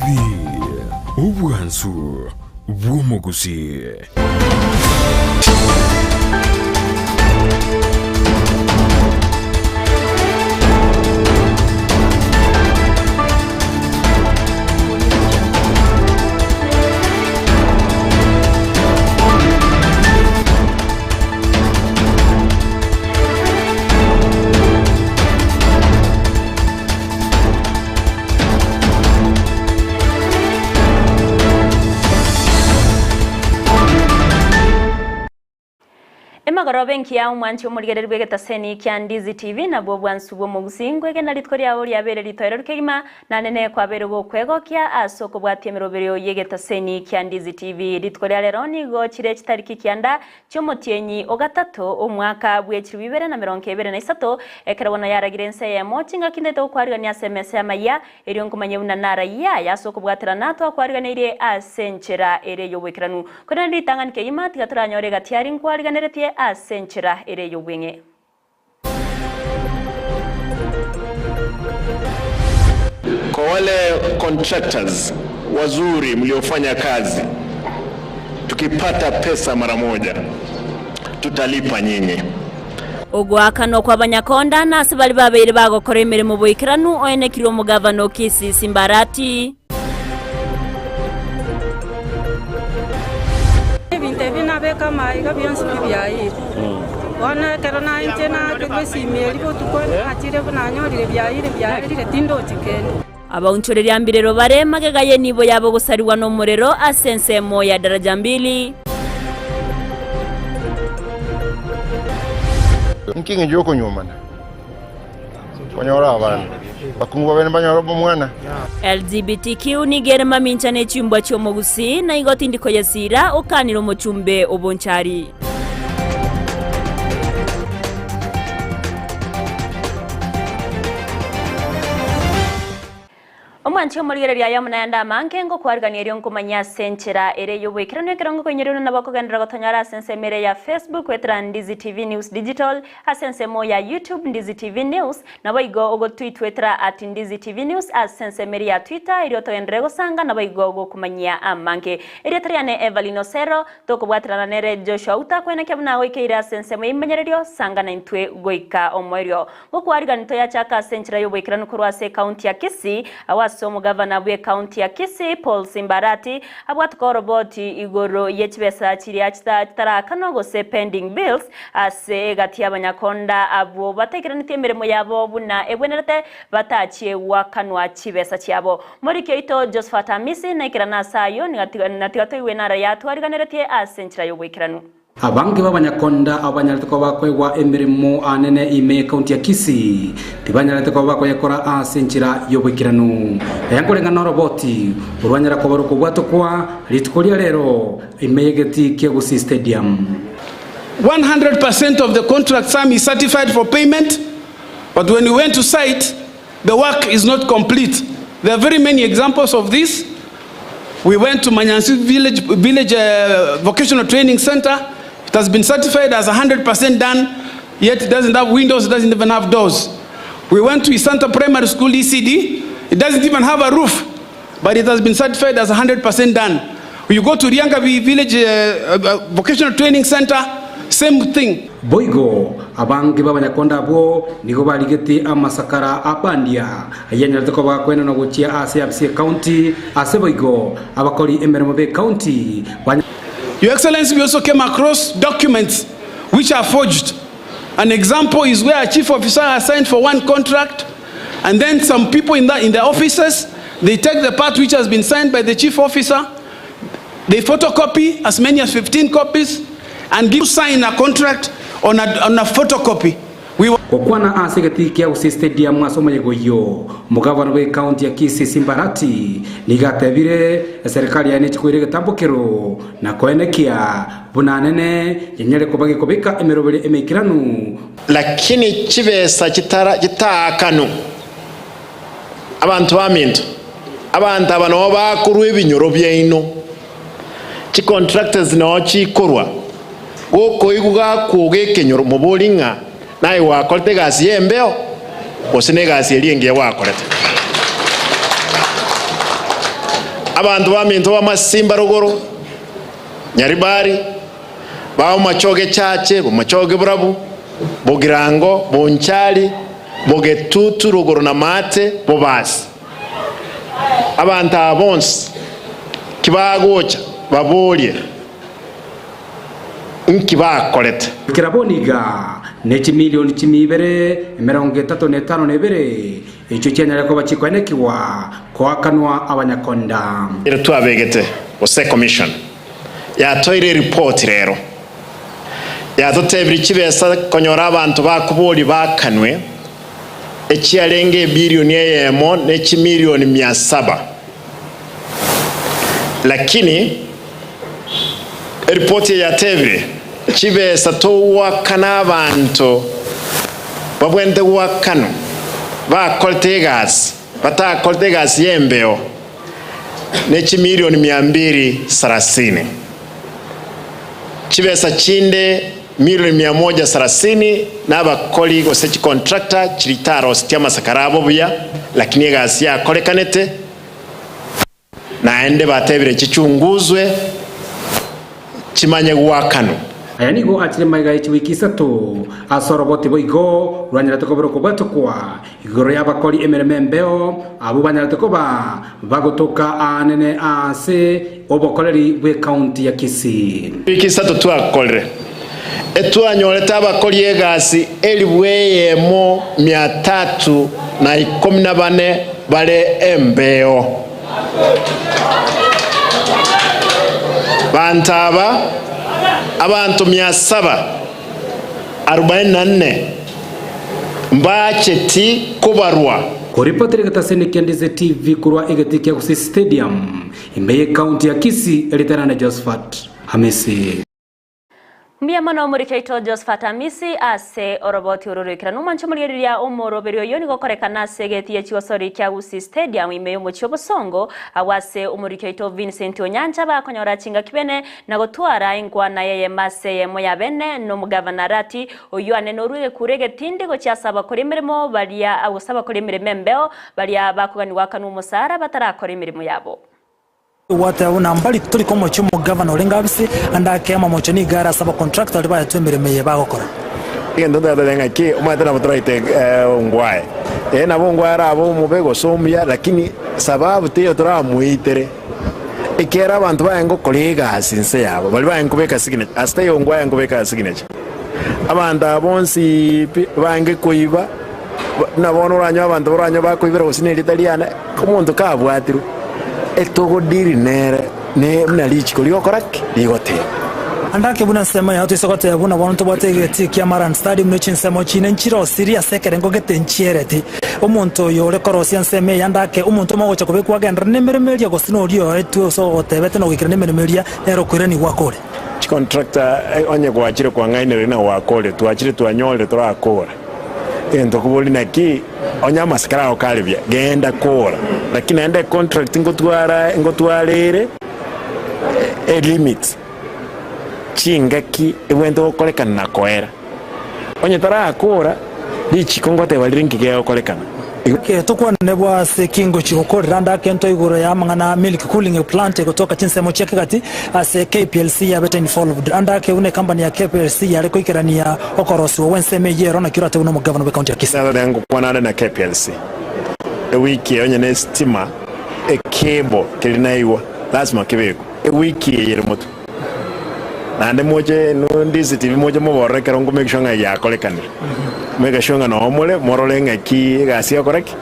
TV, obwansu bw'omogusii. Emagoroba engiya omwanchi omorigereria bw'egetaseni kia Ndizi TV nabwo obwansu bw'omogusii nkwegena rituko riao riabeire ritoereru kegima Nanene kwabeire gokwegokia ase okobwatia emeroberio y'egetaseni kia Ndizi TV. Rituko ria rero nigo chire chitariki kianda chi'omotienyi o gatato omwaka bwe chilifu ibere na merongo ebere na isato, ekero bono yaragire ense eyemo chingaki ntaete gokwarigania ase emesa y'amayia, erio nkomanye buna narayie aya ase okobwaterana twakwariganeirie ase enchera ere y'oboikeranu. Korende ritang'ani kegima tiga toranyore egati aria nkwariganeretie ase enchera ere y'obweng'e. Kwa wale contractors wazuri mliofanya kazi, tukipata pesa mara moja tutalipa nyinyi. Ogoakanwa kw'abanyakonda na ase baria babeire bagokora emeremo boikeranu oenekirwe omogavana o Kisii Simbarati. Ebinto ebi nabeka amaiga bionsi pi biaeire. Bono ekero nainche naakerwa esimi eria botuko nachire buna nanyorire biaeire biaerire tindochi kende. Abaunchoreria mbirero bare magega y'enibo yabo gosarigwa nomorero ase ensemo ya daraja mbili. Inki engencho y'okonyuomana? Konyora abana. Abakungu babere mbanyore omwana. LGBTQ nigo ere mamincha ne chimbwa chi'omogusii, na igo tindi koyesiira, okanire omochumbe obonchari. Omwanchi omorigereria aye amo nayande amange, ngokwarigania erio nkomanyie ase enchera ere ey'oboikeranu ekero ngokoinyoria nabo okogenderera gotonyora ase ensemo ere ya Facebook goetera Ndizi TV News Digital, ase ensemo ya YouTube Ndizi TV News, naboigo ogotwitwetera at Ndizi TV News ase ensemo ere ya Twitter erio togenderere gosanga naboigo gokomanyia amange. Erieta riane Evelyn Osero, tokobwaterana nere Joshua Uta koenekia buna agoikeire ase ensemo y'ebimanyererio, sanga naintwe goika omoerio. Gokwarigania toyachaka ase enchera y'oboikeranu korwa ase ekaunti ya Kisii, agwo ase omogavana bw'ekaunti ya Kisii, Paul Simbarati, abwatuka oroboti igoro ye chibesa chiria chitarakanwa gose pending bills ase egati y'abanyakonda abwo bataikeranetie emeremo yabo buna ebwenerete batachie goakanwa chibesa chiabo. Moriki oito Josephat Amisi naikerane ase ayio, na tiga toigwe nara yatwariganeretie ase enchera y'oboikeranu. Abange b'abanyakonda abo banyarete koba bakoegwa emeremo anene ime y'ekaunti ya Kisii tibanyarete koba bakoyekora ase enchera y'oboikeranu. Aya nkoreng'ana noroboti orwanyara koba rokobwatokwa rituko ria rero ime y'egetii kia Gusii Stadium. 100 percent of the contract sum is certified for payment but when we went to site the work is not complete. There are very many examples of this. We went to Manyansi Village, Village uh, Vocational Training Center. It has been certified as 100% done, yet it doesn't have windows, it doesn't even have doors. We went to Isanta Primary School ECD. It doesn't even have a roof, but it has been certified as 100% done. You go to Riangabi Village uh, uh, Vocational Training Center, same thing. Boigo abange b'abanyakonda abwo nigo barigetie amasakara a bandia ayanyarete koba gakoenanwa gochia ase afisi y'ecounty, ase boigo abakori emeremo b'ecounty ba. Your Excellency, we also came across documents which are forged. An example is where a chief officer has signed for one contract and then some people in, the, in the offices, they take the part which has been signed by the chief officer, they photocopy as many as 15 copies and give sign a contract on a, on a photocopy. We Gokwana ase egetii kia Gusii Stadium ase omoyega oyio, omogavana bw'ecounty ya Kisii Simba Arati nigo atebire eserekari yaye nechi koira egetambokero na koenekia buna anene yenyare koba gekobeka emeroberio emeikeranu. Lakini chibesa chitara chitaakanu abanto baminto, abanto aba noo bakorwa ebinyoro biaino, chicontractors noo chikorwa, gokoigwa gakwoga ekenyoro mobori ng'a naye gwakorete egasi y'embeo gose na egasi eria engiya gwakorete. Abanto baminto b'amasimba rogoro, Nyaribari, Baomachoge Chache, Bomachoge Borabu, Bogirango, Bonchari, Bogetutu rogoro na Maate, Bobasi. Abanto aba bonsi kibagocha baborie, Inki bakorete? Goikera bono iga nechimilioni chimia ibere, emerongo etato na etano na ebere, echio chianyare koba chikoenekigwa koakanwa abanyakonda. Ere twabegete gose commission yatoeire eripoti rero yatotebirie chibesa konyora abanto bakoboria baakanwe echiarenge ebilioni eyemo ne chimilioni mia saba lakini Eripoti eye yatebire, Chibesa togoakana abanto babwenerete goakanwa bakorete egasi batakorete egasi y'embeo ne chimilioni mia mbili sarasini. Chibesa chinde milioni mia moja sarasini nabakori gose chicontractor chiritaroseti amasakara abo buya, lakini egasi yakorekanete. Naende batebire chichunguzwe, chimanye goakanwa. Aya nigo achire magega ye chiwiki isato ase oroboti boigo rwanyarete kobera okobwatokwa igoro y'abakori emeremo embeo abwo banyarete koba bagotoka aanene ase obokoreri bw'ecounty ya Kisii. Chiwiki isato twakorire, etwanyorete abakori egasi elifu eyemo mia tatu na ikomi na bane bare embeo. Banto aba, abanto mia saba arubaini na nne, mbacheti kobarwa. Koripotera egetaseni kia Ndize TV korwa egetii kia Gusii Stadium, ime y'ecounty ya Kisii, eritana na Josephat Hamisi. Mbuya mono omoriki oito Josphat Amisi ase oroboti oro roikeranu. Omwanche omorigereria omoroberi oyio nigo okorekana ase egeti ye chigosori kia Gusii Stadium ime y'omochie obosongo agwo ase omoriki oito Vincent Onyancha bakonyora chingaki bene na gotwara enkwana y'eyemo ase eyemo ya bene nomogavana Arati oyio ane norue egekuro egetindi gochia ase abakori emeremo baria gose abakori emeremo embeo baria bakoganigwa akanwa omosara batarakora emeremo yabo. Gwateba buna mbari tori komochia omogavana orenge abise, ande ake amamocho nigo are ase abacontractor baria baetwe emeremo eye bagokora. Egento ntatebe ng'aki, omanyete nabo toraite ngwae. Ee nabo ngwae arabe omobe gose omuya, lakini sababu teiyo toramoitere, ekiagera abanto baye ngokora egasi inse yabo, baria baye nkobeka signature, ase taiyo ngwae nkobeka signature. Abanto aba bonsi pi bange koiba, buna bono oranyore abanto baranyore bakoibera gose na erieta riane, omonto kabwatirwe, etogodiri nere ne buna richiko rigokora ki? Rigoteba. Ande ake buna ensemo yao toise goteba buna bono ntobwate egetii kia Maran Stadium ne chinsemo chinde nchirosirie ase ekerengo gete nchiereti. Omonto oyo ore korosia ensemo eye ande ake omonto omo ogocha kobekwa agenderere nemeremo eria gose noria oetwe ase ogotebete na goikerania emeremo eria nere okoiranigwa akore. Chicontractor onye gwachire kwang'ainereria na gwakore twachire twanyorire torakora. Egento kobori naki onye amasikari ao kare buya genda kora lakini naende econtract ngotwara ngotwara ere elimit chingaki ebwenerete gokorekana na koera. Onye tarakora richiko ngoteba rire nki gegokorekana. Eke tokwanane bwa ase ki ngochia gokorera ande akento igoro ya amang'ana a milk cooling plant egotoka chinsemo chia kegati ase KPLC yabete involved ande ake buna ecompany ya KPLC yare koikerania okorosiwa gwensemo eyio ero naki orate buna omogavana bwe county ya Kisii. Naro ngokwana ande na KPLC ewiki eye onye nestima ecable keria naigwa lasima kebekwe ewiki eye ere motwe naende moche Ndizi TV moche moborore ekero nko make sure ng'a yakorekanire make sure ng'a noo more morore ng'aki egasi egokora ki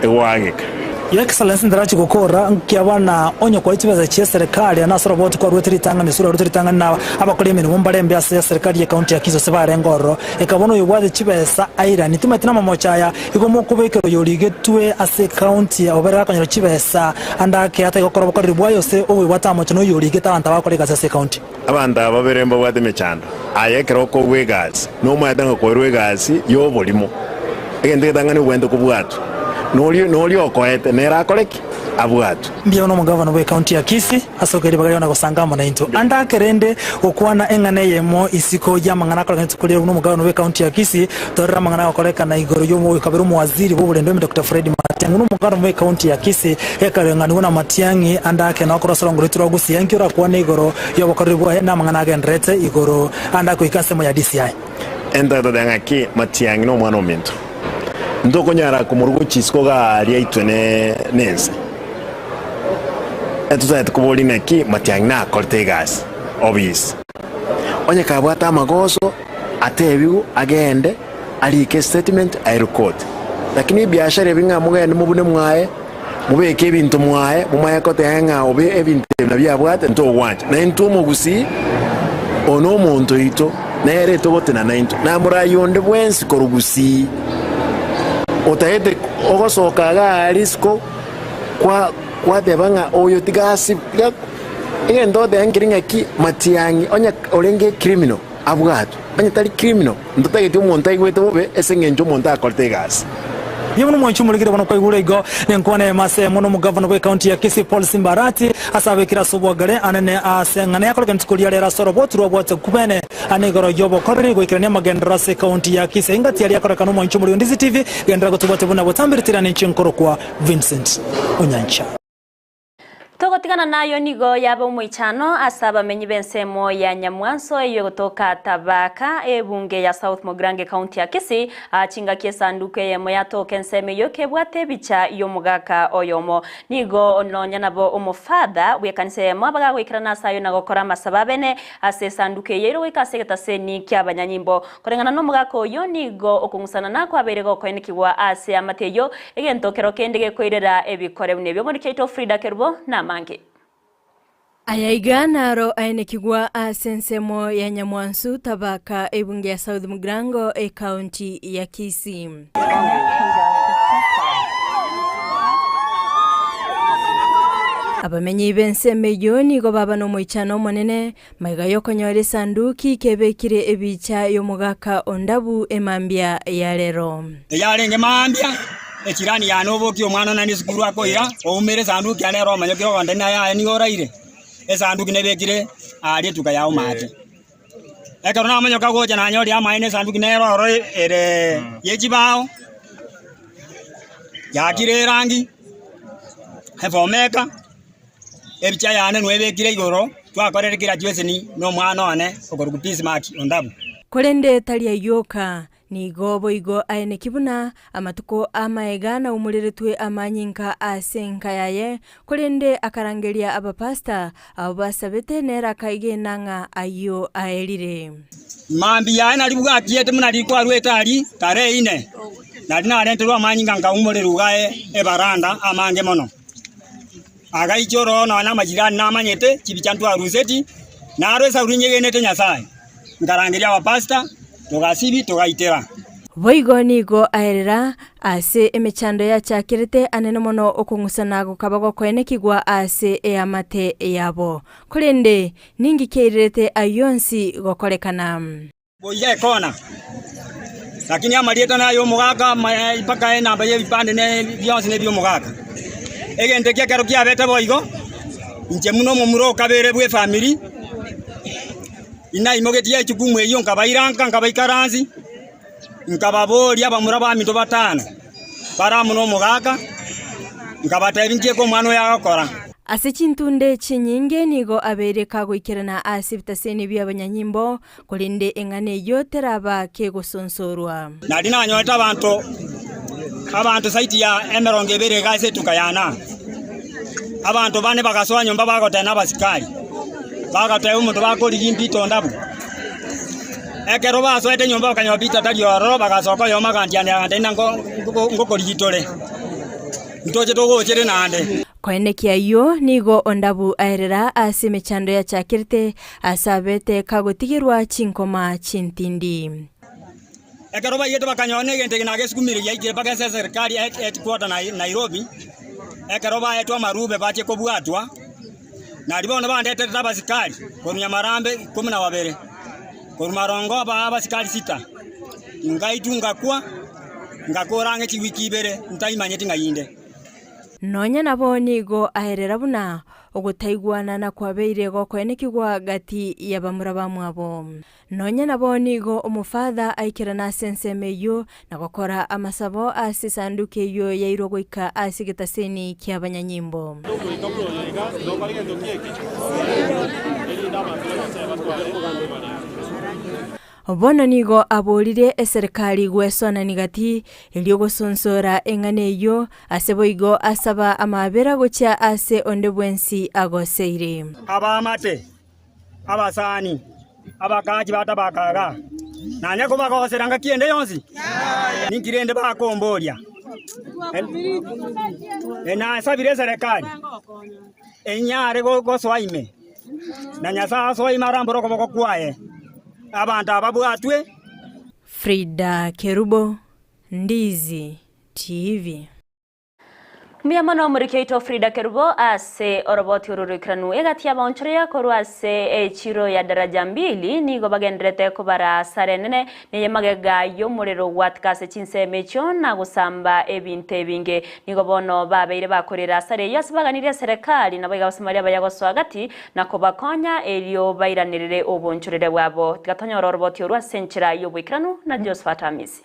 egoageka. Your Excellency ntarachi gokora nkiaba na onye kwai chibesa chie serikali ase oroboti kwaruete ritang'ani ase orwarwete ritang'ani na abakori emeremo mbarembe ase eserikali ye county ya Kisii ase barenge ororo ekaba bono oyobwate chibesa airani timanyeti namamocho aya igo mokobekera oyorigetwe ase ecounty obere akonyora chibesa ande ake atari gokora obokoreri bwaye ase oboibwate amamocho na oyorigete abanto abakora egasi ase ecounty. Abanto aba babere mbabwate emechando. Aye ekero okorua egasi, nomanyete ng'a koerwa egasi y'oborimo, egento egetang'ani obwenerete kobwatwa, noria noria okoete nere akore ki? Abwatwe. Mbuya mono omogavana bw'ecounty ya Kisii ase okoira ribaga riao na gosanga amo naintwe. Ande ake rende gokwana eng'ana eyemo isiko y'amang'ana akorekana rituko riria buna omogavana bw'ecounty ya Kisii torore amang'ana agokorekana igoro y'omoyo kabere omowaziri bw'oborendi bw'ime Doctor Fred Matiang'i. Matiang'i buna omoganda bwe ekaunti ya Kisii gekareng'anigwa na Matiang'i ande ake na okorosa orongo rwaito rwa Gusii enki orakwane igoro y'obokoreri bwaye na amang'ana agendererete igoro ande akoika ensemo ya DCI. Entagete totebe ng'aki Matiang'i nomwana ominto, ntokonyara komorua chisiko iga aria aitwe nense. Etotagete koboria ng'aki Matiang'i nakorete egasi obisi. Onye kabwate amagoso atebigwe agende arike estatement airwe court. Lakini ebiashara ebi ng'a mogende mobune mwaye, mobeke ebinto mwaye, momanye koteba ng'a obe ebinto ebi nabio abwate ntogwancha. Na intwe omogusii oyo nomonto oito, nere togotenana intwe. Na morai onde bwensi korwa gusii otagete ogosoka iga aria isiko kwa kwateba ng'a oyo tiga asibwe, tiga egento ogoteba nkeri ng'aki Matiang'i onye orenge criminal abwatwe, onye tari criminal ntotageti omonto aigwete bobe ase eng'encho omonto akorete egasi. Riria buna omwanchi omorikire bono kwaigure igo, nenkwana eyemo ase eyemo nomogavana bw'ecounty ya Kisii Paul Simba Arati ase abekire ase obwagare anene ase eng'ana yakorekana rituko ria rero ase oroboti rwabwate kubene ane igoro y'obokoreri goikerania amagenderero ase ecounty ya Kisii. Engati yaria yakorekana omwanchi omoriri o Ndizi TV genderera gotobwatia buna botambe ritirane inche nkorokwa Vincent Onyancha. Togotigana nayo nigo yabe omoichano ase abamenyi b'ensemo ya Nyamwanso eyio egotoka Tabaka, ebunge ya South Mugirango ecounty ya Kisii, aa chingaki esanduku eyemo yatoka ensemo eyio kebwate ebicha y'omogaka oyomo. Nigo nonya nabo omofather bw'ekanisa eyemo abagagoikerana ase ayio na gokora amasabo abene ase esanduku eyio ere goika ase egetaseni ki'abanyanyimbo. Koreng'ana nomogaka oyio nigo okong'usana nakwabeire gokoenekigwa ase amate eyio, egento kero kende gekoirera ebikore buna ebio. Omoriki oito Frida Kerubo namange. Aya iga naro aenekigwa ase ensemo ya Nyamwansu, Tabaka, ebunge ya South Mugirango, ecounty ya Kisii. Abamenyi b'ensemo eyio nigo baba nomoichano omonene Magega y'okonyora esanduki kebekire ebicha y'omogaka o Ndabu emambia ya rero. Eyarenge mambia, echirani yane obokia omwana one naende esukuru akoira, oumere esanduki yane ere omanyokire ogonte naye aye nigo oraire, esanduki nebekire aaria etuka yao maate. Ekero namonyoka gocha nanyorire amaene esanduki nere ororo ere ye chibao, yakire erangi, efomeka. Ebicha yane nwebekire igoro, twakorire kera chieseni nomwana one okorokwa Bismark Ondabu. Korende tari ayio oka, nigo boigo aeneki buna amatuko amaega naumureretwe amanyinga ase enka yaye, korende akarangeria abapastor abwo basabete nere akaigena ng'a ayio aerire. Mambia aye naria bwakiete buna riria kwarwete aria tarehe ine, naria narenterwe amanyinga nkaumorerwa iga ebaranda amange mono. Agaichora oo nonya namajirani namanyete chibicha ntwaruseti, naro esauri nyegenete Nyasae. Nkarangeria abapastor, togasibi, togaitera. Boigo nigo aerera ase emechando yachakerete anene mono okong'usana gokaba gokoenekigwa ase eamate yabo. Korende ninki kiairerete ayio onsi gokorekana? Boiga ekona, lakini amarieta nay'omogaka, mpaka enamba y'ebipande ne bionsi nebi'omogaka. Egento eki ekero kiabete boigo, inche buna omomura o kabere bw'efamiri, inaimogetie echukumu eyio nkabaira nka nkabaikaransi, nkababoria abamura baminto batano, bare amo nomogaka, nkabatebia nki eke omwana oyo agokora. Ase chintunde chinyinge nigo abeire kagoikerana ase ebitaseni bi'abanyanyimbo, Korende eng'ana eyio teraba kegosonsorwa. Nario nanyorete abanto, abanto zaidi ya emerongo ebere iga ase etuka yane aa. Abanto bane bagasoa nyomba bagoteba nabasikari, bagateba omonto bakorigia Peter onde abwo. Ekero basoete nyomba bakanyora Peter tari ororo, bagasoka oyomo agantianera agantebia ng'a nko ngokorigia tore, ntoche togochere naende. Koenekia ayio nigo Ondabu aerera ase emechando yachakerete ase abete kagotigerwa chinkoma chintindi. Ekero baiyete bakanyora negento eke nagesukumire giaikire mpaka ase eserikari headquarter Nairobi, ekero baetwe amarube bachie kobwatwa, nario bono bandeterete abasikari korwa Nyamarambe ikomi na babere, korwa Marongo baa abasikari sita, ngaitwa ngakwa, ngakora ang'e chiwiki ibere ntaimanyeti ng'ai inde. Nonya nabo nigo aerera buna ogotaigwanana kwabeire gokoenekigwa gati y'abamura bamwabo. Nonya nabo nigo omofatha aikerana ase ensemo eyio na gokora amasabo ase esanduki eyio yairwa goika ase egetaseni ki'abanyanyimbo. Bono nigo aboririe eserekari gwesonani gati, erio gosonsora eng'ana eyio, ase boigo asaba amaabera gochia ase onde bwensi agoseire. Abaamate, abasani, abakachi batabakaga, nanye kobagosera ngaki ende yonsi? Ninki rende bakomboria? Nasabire eserekari enyare gosoa ime, na Nyasae asoe ime arambore okoboko kwaye, abanto aba babwatwe. Frida Kerubo, Ndizi TV. Mbuya mono omoriki oito Frida Kerubo ase oroboti oro roikeranu egati y'abaonchoreria korwa ase echiro ya Daraja Mbili nigo bagendererete kobara asara enene neye magega y'omorero gwatika ase chinsemo echio na gosamba ebinto ebinge. Nigo bono babeire bakorera asara eyio ase baganirie eserekari naboigo abasamaria abaya gosoa gati na kobakonya erio bairanerere obonchorere bwabo. Tiga tonyore oroboti orwo ase enchera y'oboikeranu na Josephat Amisi.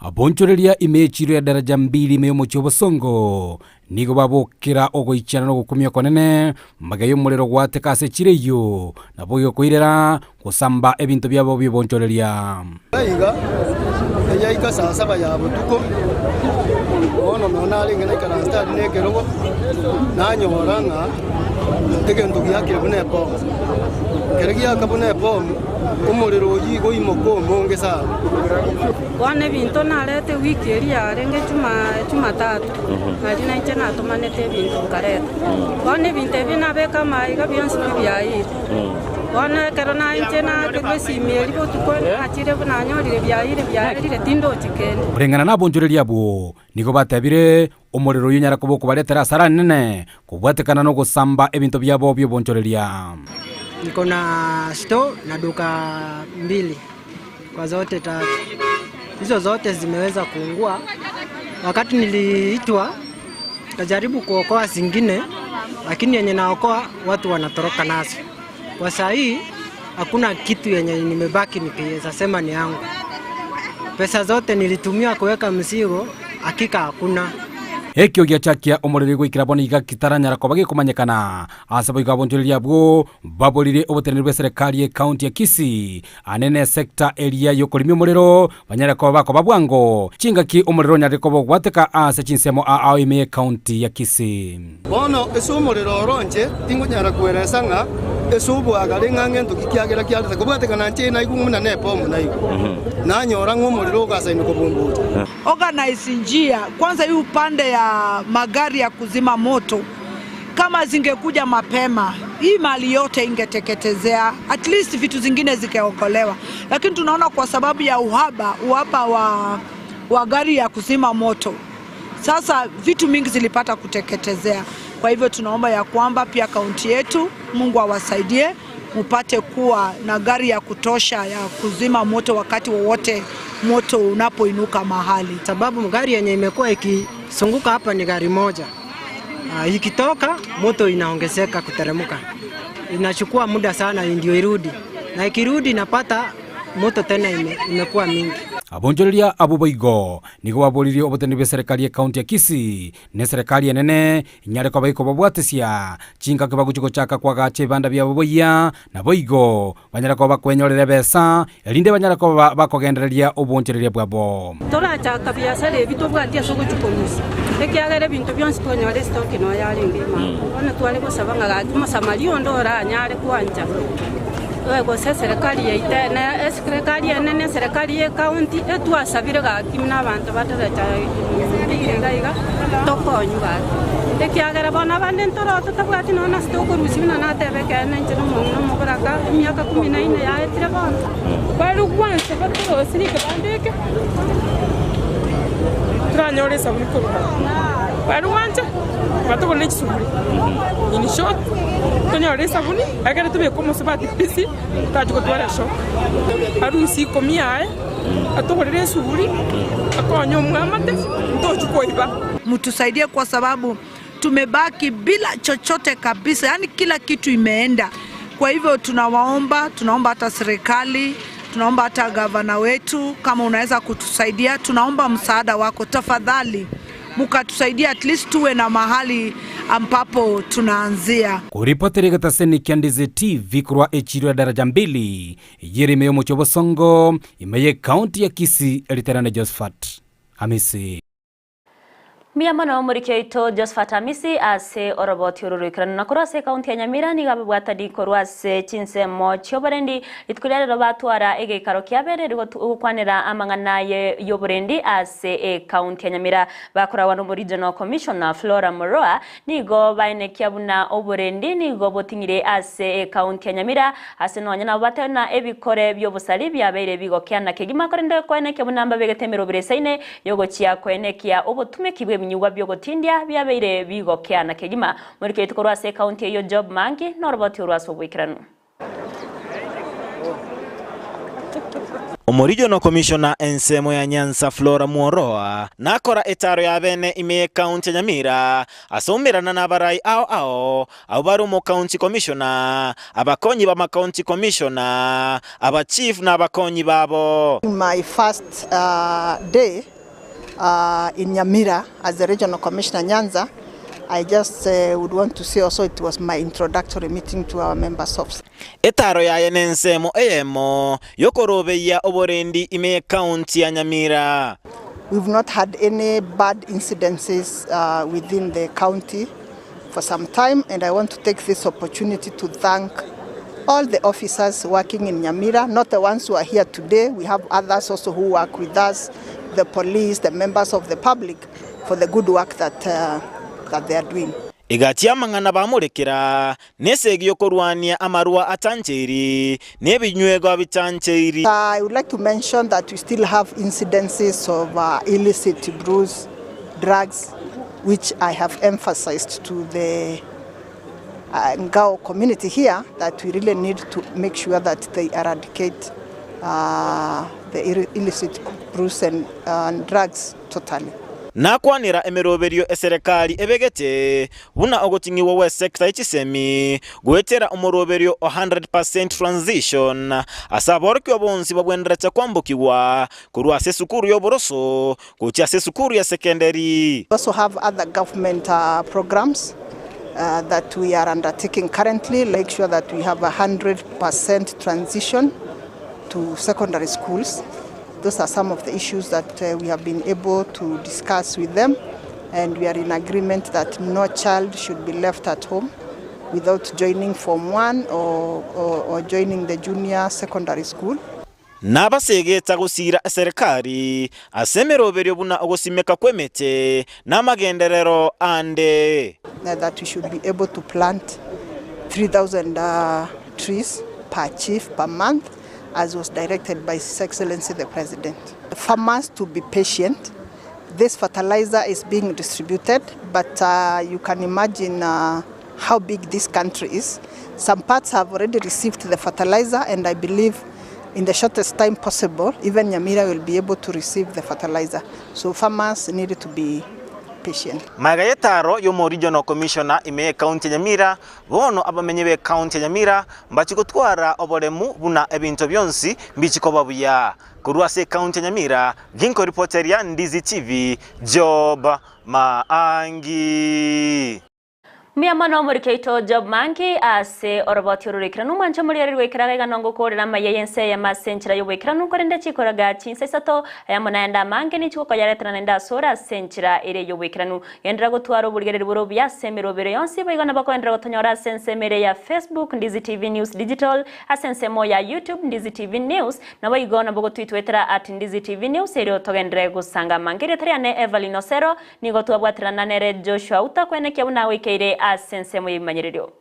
Abonchoreria ime y'echiiro ya daraja mbili ime y'omochie obosongo nigo babokera ogoichana na ogokumia okonene, magega y'omorero gwateka ase echiiro eyio, naboigo koirera gosamba ebinto biabo bi'obonchoreria. Iga eyaika saa saba ya botuko, bono nonya narenge naikaransete aria nekerogo, nanyora ng'a egento giakire buna ebomu. Ekero giaka buna ebomu, omorero oyio igo oimoka omonge sana. Bono ebinto narete ewiki eria yarenge Jumatatu, nario nainche natomanete ebinto nkareta. Bono ebinto ebi nabeka amaiga bionsi pi biayeire. Bono ekero nainche nakerwa esimi eria botuko nachire buna nanyorire biayeire biaerire tindochi kende. Koreng'ana nabonchoreria abwo, nigo batebire, Omorero oyio onyare koba okobaretera asara enene, kobwatekana nogosamba ebinto biabo bi'obonchoreria. Niko na store na duka mbili kwa zote tatu. Hizo zote zimeweza kuungua. Wakati niliitwa nikajaribu kuokoa zingine, lakini yenye naokoa watu wanatoroka nazo. Kwa saa hii hakuna kitu yenye nimebaki nikiweza sema ni yangu. Pesa zote nilitumia kuweka mzigo hakika hakuna. Ekio giachakia omorero goikera bono iga kitaranyara koba gekomanyekana. Ase boigo abonchoreria abwo baborire oboteneneri bw'eserekari y'ecounty ya Kisii ane nesector eria y'okorimia omorero banyare koba bakoba bwango chingaki omorero onyarire koba ogwateka ase chinsemo ao ime y'ecounty ya Kisii. Bono ase omorero oro inche tingonyara kweresa ng'a ase oboagare ng'a ngento ki kiagera kiarete kobwatekana inche naigwe buna nebomu naigwe, nanyora ng'a omorero ogasaine kobumbucha. Organize njia kwanza hii upande ya magari ya kuzima moto kama zingekuja mapema hii mali yote ingeteketezea, at least vitu zingine zikeokolewa, lakini tunaona kwa sababu ya uhaba uhaba wa, wa gari ya kuzima moto sasa vitu mingi zilipata kuteketezea. Kwa hivyo tunaomba ya kwamba pia kaunti yetu Mungu awasaidie mupate kuwa na gari ya kutosha ya kuzima moto wakati wowote moto unapoinuka mahali. Sababu gari yenye imekuwa ikisunguka hapa ni gari moja. Uh, ikitoka moto inaongezeka kuteremka, inachukua muda sana ndio irudi, na ikirudi inapata moto tena ime, imekuwa mingi. Abonchoreria abwo boigo nigo baboririe oboteneneri bw'eserekari y'ecounty ya Kisii na eserekari enene inyare koba ekobabwatesia chingaki bagochia gochaka koagacha ebibanda biabo boyia, naboigo banyare koba bakwenyorera ebesa erinde banyare koba bakogendereria obonchoreria bwabo. Torachaka biasara ebi tobwati ase ogochia korusia, ekiagera ebinto bionsi twanyora estoki noyo yarenge imana. Bono tware gosaba ng'a gaki Omosamaria onde oranyare kwancha, gose eserekari yaito ene, eserekari enene, eserekari y'ecounty, etwasabire gaki buna abanto bataracha iga iga, tokonywe gaki. Ekiagera bono abande ntoro totabwati nonya nase tokorusia buna nateba ekeene inche na omong'ina omoboraka, emiaka kumi na ine yaetire bono. Baria gwancha batorosirie ekebanda eke, toranyore esabuni korwa aa. Baria gwancha batogorere chisuguri, in short, tonyore esabuni ekero tobeke omosubati busy tachia gotwara eshoka. Arusie ikomi yaye, atogorere esuguri, akonye omwamate, ntochi koiba. Mtusaidie kwa sababu. Tumebaki bila chochote kabisa, yaani kila kitu imeenda. Kwa hivyo tunawaomba, tunaomba hata serikali, tunaomba hata gavana wetu kama unaweza kutusaidia, tunaomba msaada wako tafadhali, mkatusaidia at least tuwe na mahali ambapo tunaanzia. Koripotera egetaseni kia Ndizi TV korwa echiro ya Daraja Mbili, eyio ere ime y'omochie o Bosongo, ime y'ecounty ya Kisii, eriterane Josephat Hamisi. Mbuya mono omoriki oito Josphat Amisi ase oroboti oro roikeranu. Na korwa ase ekaunti ya Nyamira nigo ababwatani korwa ase chinsemo chi'oborendi rituko ria rero batwara egeikaro kiabere erio gokwanera amang'ana y'oborendi ase ekaunti ya Nyamira. Bakoragwa n'Omoregional Commissioner Flora Muroa nigo baenekia buna oborendi nigo boting'ire ase ekaunti ya Nyamira ase nonya nabo batena ebikore bi'obosari biabeire bigokeana kegima korende koenekia buna mbabegete emerobera esaine Yogochia koenekia obotumeki bw'ebinyugwa bi'ogotindia biabeire bigokeana kegima. Moriketi korwa ase ekaunti eyio Job Mangi noroboti orwo ase oboikeranu. Omoregional Commissioner ensemo ya Nyanza Flora Mworoa nakora etaro ya bene ime y'ecounty ya Nyamira ase oumerana nabarai ao ao abwo bare omocounty commissioner, abakonyi b'amacounty commissioner, abachief na abakonyi babo. My first day in Nyamira as the Regional Commissioner Nyanza, I just would want to say also it was my introductory meeting to our members of. Etaro yaye nensemo eyemo y'okorobeyia oborendi ime y'ecounty ya Nyamira. We've not had any bad incidences within the county for some time and I want to take this opportunity to thank all the officers working in Nyamira, not the ones who are here today. We have others also who work with us, the police, the members of the public, for the good work that, uh, that they are doing. Egati y'amang'ana bamorekera nesegi y'okorwania amarwa atancheiri, na ebinywegwa bitancheiri. I would like to mention that we still have incidences of uh, illicit brews, drugs, which I have emphasized to the uh, Ngao community here that we really need to make sure that they eradicate uh, the illicit brews and, uh, drugs totally. Nakwanera emeroberio eserekari ebegete buna ogoting'igwa gw'esecta ye chisemi goetera omoroberio o 100 percent transition ase aborokigwa bonsi babwenerete kwambokigwa korwa ase esukuru y'oboroso gochia ase esukuru ya sekenderi. We also have other government programs that we are undertaking currently, make sure that we have a 100% transition to secondary schools. Those are some of the issues that uh, we have been able to discuss with them and we are in agreement that no child should be left at home without joining Form 1 or, or, or joining the junior secondary school. Nabasegeta gosiira eserekari ase emeroberio buna ogosimeka kw'emete na amagenderero ande. That we should be able to plant 3,000 uh, trees per chief per month as was directed by His Excellency the President. Farmers to be patient. This fertilizer is being distributed, but uh, you can imagine uh, how big this country is. Some parts have already received the fertilizer, and I believe in the shortest time possible, even Nyamira will be able to receive the fertilizer. So farmers need to be patient. Magega y'etaro y'omoregional commissioner ime y'ecounty ya Nyamira, bono abamenyi b'ecounty ya Nyamira mbachie gotwara oboremu buna ebinto bionsi mbichi koba buya. Korwa ase ecounty ya Nyamira, ginkoripoteria Ndizi TV, Job Maangi. Mbuya mono omoriki oito Job Mangi ase oroboti oro roikeranu omwanche omorigereria goikera gaiga nongokoorera amaiya y'ense eyemo ase enchera y'oboikeranu korende chikoraga chinsa isato ayamo naende amange nichikokoyaretera naende asore ase enchera ere y'oboikeranu Genderera gotwara oborigereria bore obuya ase emerobero yonsi boigo nabo kogenderera gotonyora ase ensemo ere ya Facebook Ndizi TV News Digital ase ensemo ya YouTube Ndizi TV News Naboigo nabo gotwitwetera at Ndizi TV News erio togenderere gosanga amange Erieta riane Evelyn Osero Nigo twabwaterana nere Joshua utakwenekia buna agoikeire ase ensemo y'ebimanyererio.